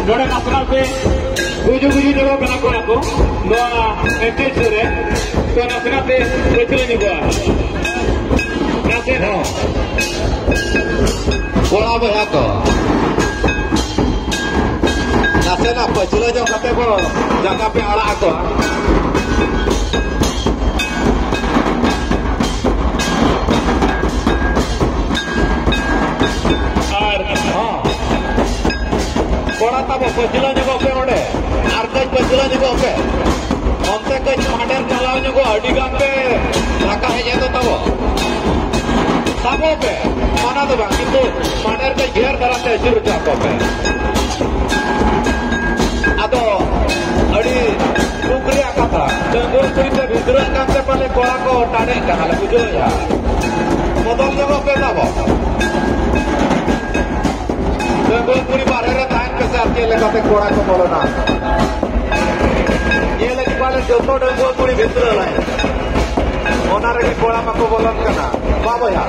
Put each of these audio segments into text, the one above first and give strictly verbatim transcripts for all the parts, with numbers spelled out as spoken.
ᱱᱚᱰᱮ ᱱᱟᱥᱮᱱᱟᱜ ᱯᱮ ᱜᱩᱡᱩ ᱜᱩᱡᱩ ᱧᱚᱜᱚᱜ ᱠᱟᱱᱟ ᱠᱚᱲᱟ ᱠᱚ ᱱᱚᱣᱟ ᱮᱱᱴᱨᱮᱱᱥ ᱨᱮ᱾ ᱛᱚ ᱱᱟᱥᱮᱱᱟᱜ ᱯᱮ ᱯᱟᱹᱪᱷᱞᱟᱹ ᱧᱚᱜᱚᱜᱼᱟ᱾ ᱱᱟᱥᱮᱱᱟᱜ᱾ ᱦᱚᱸ᱾ ᱠᱚᱲᱟ ᱵᱚᱭᱦᱟ ᱠᱚ, ᱱᱟᱥᱮᱱᱟᱜ ᱯᱟᱹᱪᱷᱞᱟᱹ ᱧᱚᱜ ᱠᱟᱛᱮ ᱠᱚ ᱡᱟᱸᱜᱟ ᱯᱮ ᱟᱲᱟᱜ ᱟᱠᱚᱣᱟ᱾ ᱟᱨ ᱦᱚᱸ᱾ ᱠᱚᱲᱟ ᱛᱟᱵᱚ, ᱯᱟᱹᱪᱷᱞᱟᱹ ᱧᱚᱜᱚᱜ ᱯᱮ ᱚᱸᱰᱮ, ᱟᱨ ᱠᱟᱹᱡ ᱯᱟᱹᱪᱷᱞᱟᱹ ᱧᱚᱜᱚᱜ ᱯᱮ᱾ ᱚᱱᱛᱮ ᱠᱟᱹᱡ ᱢᱟᱰᱮᱨ ᱪᱟᱞᱟᱣ ᱧᱚᱜᱚᱜ, ᱟᱹᱰᱤ ᱜᱟᱱ ᱯᱮ ᱫᱷᱟᱠᱟ ᱦᱮᱡ ᱮᱱ ᱫᱚ ᱛᱟᱵᱚ᱾ ᱛᱟᱵᱚ ᱯᱮ, ᱢᱟᱱᱟ ᱫᱚ ᱵᱟᱝ, ᱠᱤᱱᱛᱩ ᱢᱟᱰᱮᱨ ᱠᱟᱹᱡ ᱜᱷᱮᱨ ᱫᱷᱟᱨᱟ ᱛᱮ ᱟᱹᱪᱩᱨ ᱦᱚᱪᱚ ᱟᱠᱚ ᱯᱮ᱾ ᱟᱫᱚ ᱟᱹᱰᱤ ᱫᱩᱠ ᱨᱮᱭᱟᱜ ᱠᱟᱛᱷᱟ, ᱰᱟᱺᱜᱩᱣᱟᱹ ᱠᱩᱲᱤ ᱯᱮ ᱵᱷᱤᱛᱨᱟᱹᱜ ᱠᱟᱱ ᱛᱮ ᱯᱟᱞᱮ ᱠᱚᱲᱟ ᱠᱚ ᱴᱟᱰᱮᱜ ᱠᱟᱱᱟ ᱞᱮ, ᱵᱩᱡᱷᱟᱹᱣᱮᱫᱼᱟ᱾ ᱵᱚᱫᱚᱞ ᱧᱚᱜᱚᱜ ᱯᱮ ᱛᱟᱵᱚ᱾ ᱰᱟᱺᱜᱩᱣᱟᱹ ᱠᱩᱲᱤ ᱵᱟᱨᱦᱮ ᱨᱮ ᱛᱟᱦᱮᱱ ᱯᱮᱥᱮ, ᱟᱨ ᱪᱮᱫ ᱞᱮᱠᱟᱛᱮ ᱠᱚᱲᱟ ᱠᱚ ᱵᱚᱞᱚᱱᱟ? ᱧᱮᱞ ᱤᱫᱤ ᱠᱚᱣᱟᱞᱮ ᱡᱚᱛᱚ ᱰᱟᱺᱜᱩᱣᱟᱹ ᱠᱩᱲᱤ ᱵᱷᱤᱛᱨᱤ ᱞᱟᱭᱤᱱ, ᱚᱱᱟ ᱨᱮᱜᱮ ᱠᱚᱲᱟ ᱢᱟᱠᱚ ᱵᱚᱞᱚᱱ ᱠᱟᱱᱟ᱾ ᱵᱟ ᱵᱚᱭᱦᱟ,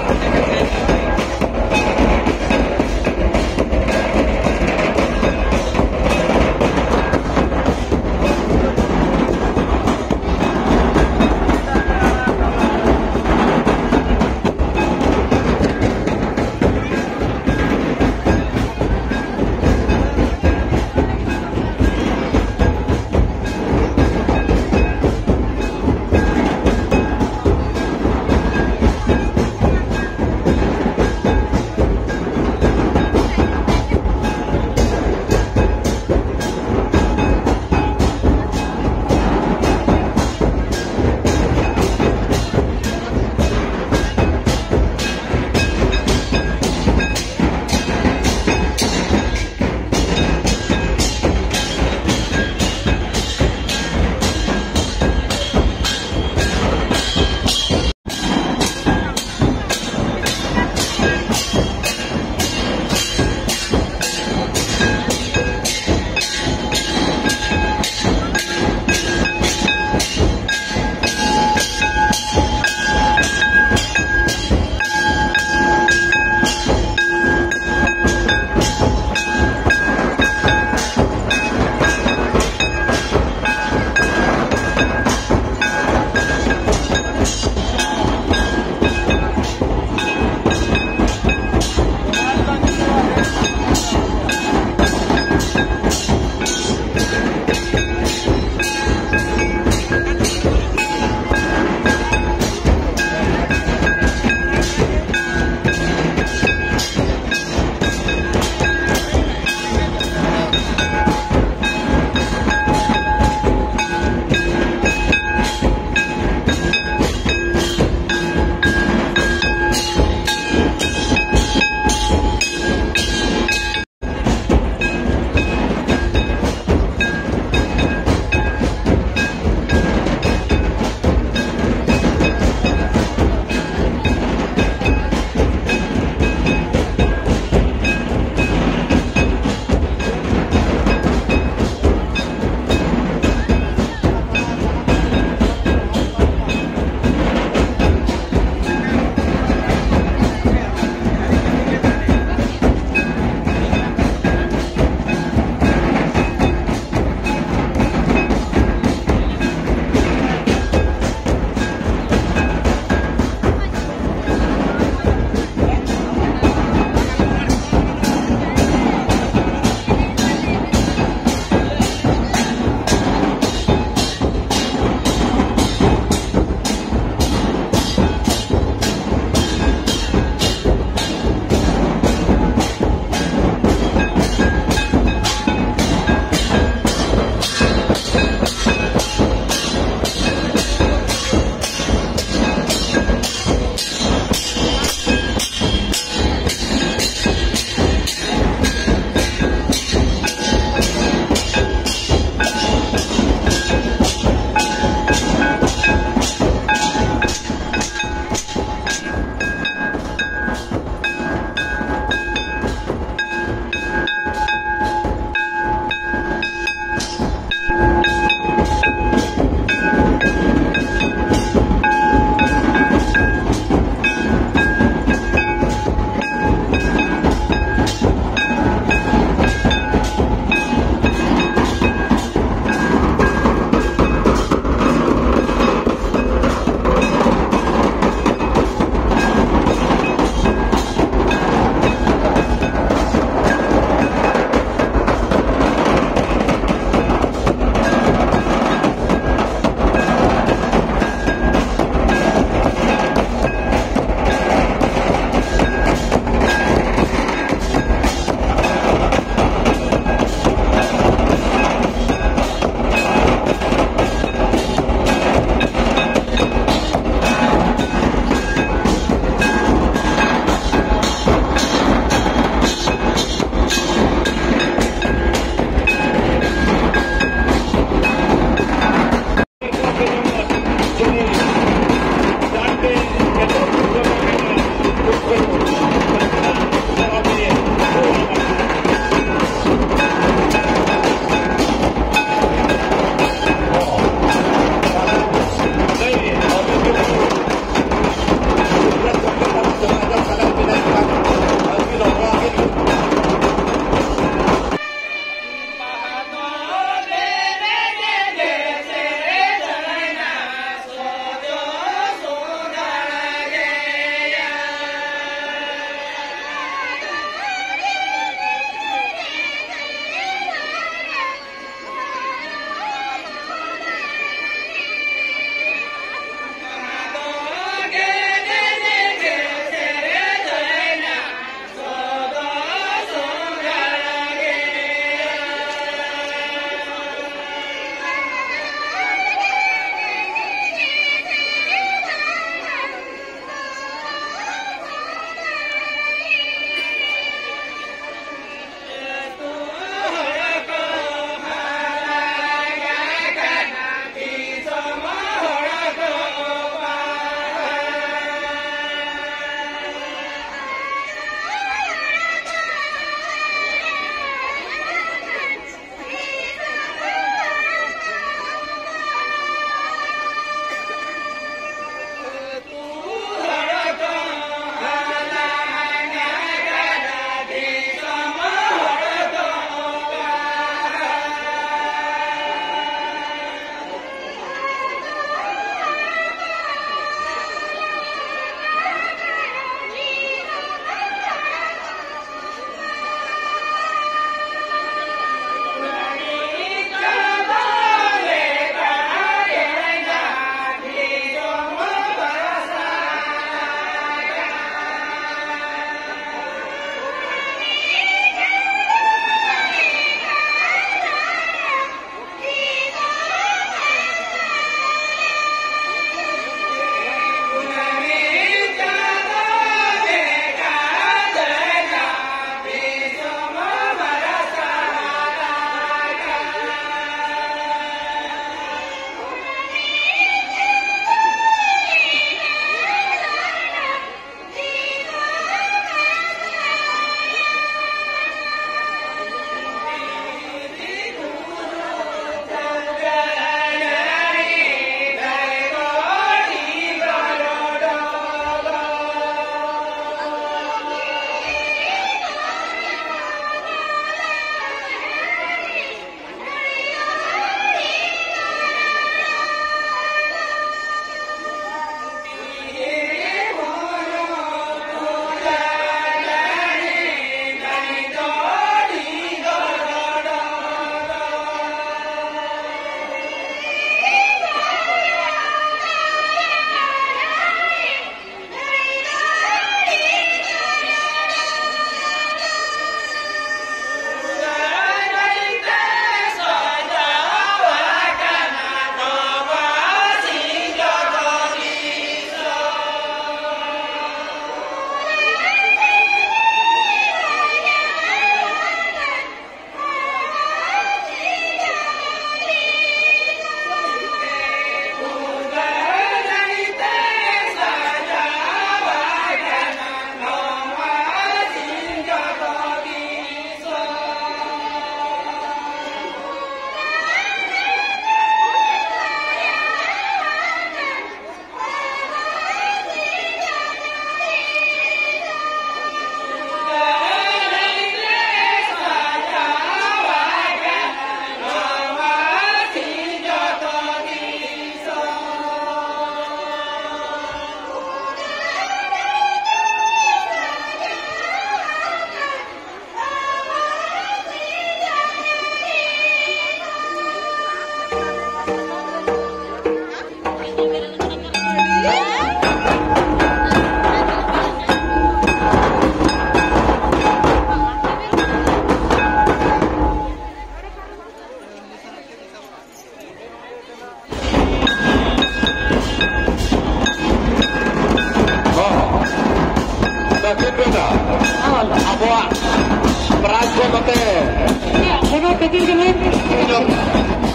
ᱚᱱᱟ ᱠᱷᱟᱹᱛᱤᱨ ᱜᱮ ᱱᱟᱦᱟᱜ,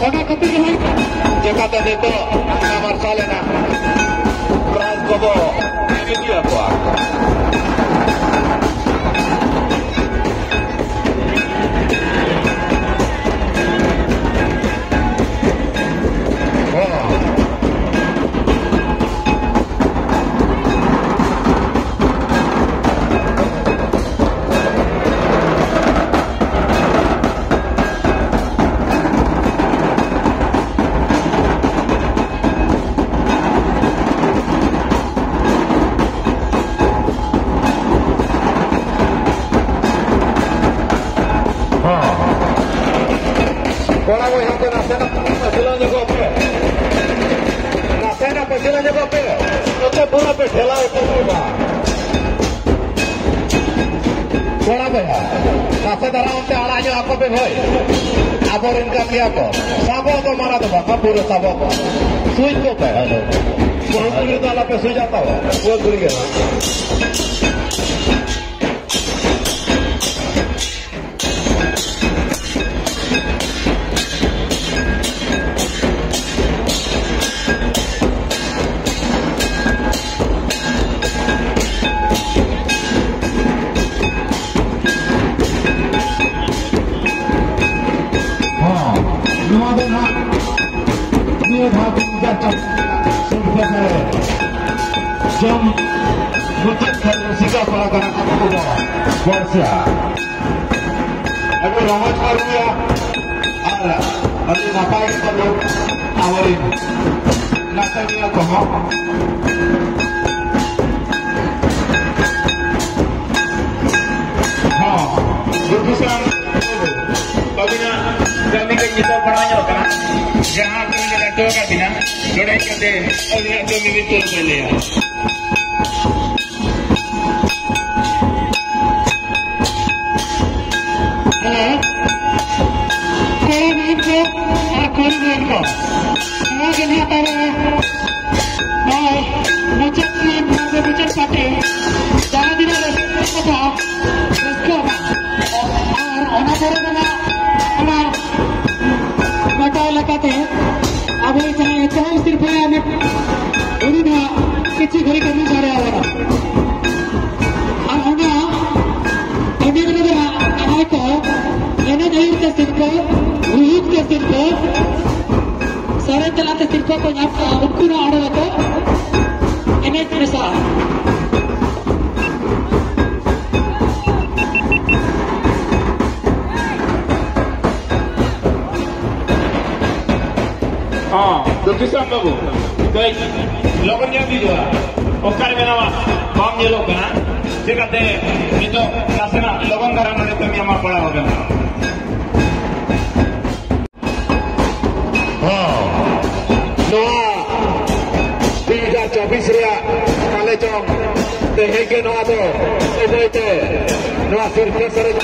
ᱚᱱᱟ ᱠᱷᱟᱹᱛᱤᱨ ᱜᱮ ᱱᱟᱦᱟᱜ ᱪᱮᱠᱟᱛᱮ ᱱᱤᱛᱚᱜ ᱱᱟᱝᱜᱟ ᱢᱟᱨᱥᱟᱞ ᱮᱱᱟ, ᱯᱨᱟᱭᱤᱡᱽ ᱠᱚᱫᱚ ᱤᱫᱤᱭᱟᱠᱚᱣᱟ᱾ ᱦᱚᱸ᱾ ᱠᱚᱲᱟ ᱵᱚᱭᱦᱟ ᱠᱚ ᱱᱟᱥᱮᱱᱟᱜ ᱯᱟᱹᱪᱷᱞᱟᱹ ᱧᱚᱜᱚᱜ ᱯᱮ᱾ ᱱᱟᱥᱮᱱᱟᱜ ᱯᱟᱹᱪᱷᱞᱟᱹ ᱧᱚᱜᱚᱜ ᱯᱮ᱾ ᱱᱚᱛᱮ ᱯᱩᱨᱟᱹ ᱯᱮ ᱴᱷᱮᱞᱟᱣ ᱩᱛᱟᱹᱨ ᱠᱚᱣᱟ᱾ ᱠᱚᱲᱟ ᱵᱚᱭᱦᱟ, ᱱᱟᱥᱮ ᱫᱷᱟᱨᱟ ᱚᱱᱛᱮ ᱟᱲᱟᱜ ᱧᱚᱜ ᱟᱠᱚ ᱯᱮ ᱵᱷᱟᱹᱭ᱾ ᱟᱵᱚᱨᱮᱱ ᱠᱟᱱ ᱜᱮᱭᱟ ᱠᱚ᱾ ᱥᱟᱵᱚᱜ ᱫᱚ ᱢᱟᱱᱟ ᱫᱚ ᱵᱟᱝ, ᱯᱩᱨᱟᱹ ᱥᱟᱵᱚᱜ ᱠᱚ᱾ ᱥᱩᱡ ᱠᱚ ᱯᱮ᱾ ᱵᱟᱹᱦᱩ ᱠᱩᱲᱤ ᱫᱚ ᱟᱞᱚ ᱯᱮ ᱥᱩᱡᱟ ᱛᱟᱵᱚ᱾ ᱯᱩᱨᱟᱹ ᱠᱩᱲᱤ ᱜᱮ ᱱᱟᱜ᱾ ᱦᱚᱸ, ᱱᱚᱣᱟ ᱫᱚ ᱱᱟᱜ ᱱᱤᱭᱟᱹ ᱫᱷᱟᱣ ᱫᱩ ᱦᱟᱡᱟᱨ ᱪᱚᱵᱵᱤᱥ ᱥᱤᱨᱯᱟᱹ ᱠᱚ ᱡᱚᱢ ᱢᱩᱪᱟᱹᱫ ᱠᱷᱟᱹᱞᱤ ᱨᱩᱥᱤᱠᱟ ᱠᱚᱲᱟ ᱠᱟᱱᱟ ᱠᱚ ᱫᱚ ᱵᱚᱨᱥᱟ᱾ ᱟᱹᱰᱤ ᱨᱚᱢᱚᱡᱽ ᱠᱚ ᱨᱩᱭᱟ ᱟᱨ ᱟᱹᱰᱤ ᱱᱟᱯᱟᱭ ᱜᱮᱠᱚ ᱨᱩ ᱟᱵᱚᱨᱮᱱ ᱱᱟᱪᱚᱱᱤᱭᱟᱹ ᱠᱚᱦᱚᱸ᱾ ᱦᱚᱸ, ᱫᱩᱠᱷᱩ ᱥᱟᱝ ᱟᱹᱵᱤᱱᱟᱜ ᱠᱟᱹᱢᱤ ᱠᱟᱹᱡ ᱱᱤᱛᱚᱜ ᱵᱟᱲᱟᱭ ᱧᱚᱜ ᱠᱟᱱᱟ᱾ ᱡᱟᱦᱟᱸ ᱠᱟᱹᱢᱤ ᱞᱮ ᱠᱟᱹᱢᱤ ᱟᱠᱟᱫ ᱵᱤᱱᱟ, ᱱᱚᱰᱮ ᱦᱮᱡ ᱠᱟᱛᱮ ᱟᱹᱵᱤᱱᱟᱜ ᱠᱟᱹᱢᱤ ᱵᱤᱱ ᱛᱩᱞ ᱵᱤᱱ ᱞᱟᱹᱭᱟ᱾ ᱦᱮᱞᱳ, ᱠᱚᱲᱟ ᱢᱮᱱ ᱠᱚ ᱟᱨ ᱠᱩᱲᱤ ᱢᱮᱱ ᱠᱚ, ᱱᱚᱣᱟ ᱜᱮ ᱱᱟᱦᱟᱜ ᱛᱟᱵᱚ ᱱᱚᱜᱼᱚᱭ ᱢᱩᱪᱟᱹᱫ ᱥᱤᱱ, ᱱᱚᱣᱟ ᱫᱚ ᱢᱩᱪᱟᱹᱫ ᱯᱟᱴᱤ, ᱡᱟᱦᱟᱸ ᱛᱤᱱᱟᱹᱜ ᱨᱟᱹᱥᱠᱟᱹ ᱠᱟᱛᱷᱟ, ᱨᱟᱹᱥᱠᱟᱹ ᱟᱨ ᱚᱱᱟ ᱚᱱᱟ ᱱᱟᱴᱟ ᱞᱮᱠᱟᱛᱮ ᱟᱵᱚ ᱡᱟᱦᱟᱸᱭ ᱮᱛᱚᱦᱚᱵ ᱥᱤᱨᱯᱷᱟᱹᱭᱟ ᱩᱱᱤ ᱫᱚ ᱠᱤᱪᱷᱩ ᱜᱷᱟᱹᱲᱤ ᱠᱟᱹᱢᱤ ᱫᱟᱲᱮᱭᱟᱵᱚᱱᱟ᱾ ᱟᱨ ᱚᱱᱟ ᱮᱱᱮᱡ ᱨᱮᱫᱚ ᱡᱟᱦᱟᱸᱭ ᱠᱚ ᱮᱱᱮᱡ ᱟᱹᱭᱩᱨ ᱛᱮ ᱥᱤᱨᱯᱷᱟᱹ, ᱨᱩᱦᱩᱠ ᱛᱮ ᱥᱤᱨᱯᱷᱟᱹ, ᱥᱮᱨᱮᱧ ᱛᱟᱞᱟᱛᱮ ᱥᱤᱨᱯᱷᱟᱹ ᱠᱚ ᱧᱟᱢ ᱠᱟᱜᱼᱟ, ᱩᱱᱠᱩ ᱱᱚᱣᱟ ᱟᱲᱮ ᱨᱮᱠᱚ ᱮᱱᱮᱡ ᱢᱮᱥᱟᱜᱼᱟ᱾ ᱦᱚᱸ, ᱫᱚ ᱠᱤᱥᱟᱱ ᱵᱟᱹᱵᱩ, ᱠᱟᱹᱡ ᱞᱚᱜᱚᱱ ᱧᱚᱜ ᱦᱤᱡᱩᱜᱼᱟ᱾ ᱚᱠᱟᱨᱮ ᱢᱮᱱᱟᱢᱟ? ᱵᱟᱢ ᱧᱮᱞᱚᱜ ᱠᱟᱱᱟ᱾ ᱪᱮᱠᱟᱛᱮ ᱱᱤᱛᱚᱜ ᱱᱟᱥᱮᱱᱟᱜ ᱞᱚᱜᱚᱱ ᱫᱷᱟᱨᱟ ᱱᱚᱰᱮ ᱠᱟᱹᱢᱤ ᱟᱢᱟᱜ ᱯᱟᱲᱟᱣ ᱟᱠᱟᱱᱟ? ᱦᱚᱸ, ᱱᱚᱣᱟ ᱫᱩ ᱦᱟᱡᱟᱨ ᱪᱚᱵᱵᱤᱥ ᱨᱮᱭᱟᱜ ᱛᱟᱞᱮ ᱪᱚᱝ ᱛᱮᱦᱮᱧ ᱜᱮ ᱱᱚᱣᱟ ᱫᱚ ᱵᱟᱹᱭ ᱵᱟᱹᱭᱛᱮ ᱱᱚᱣᱟ ᱥᱤᱨᱯᱷᱟᱹ ᱥᱟᱨᱮᱡ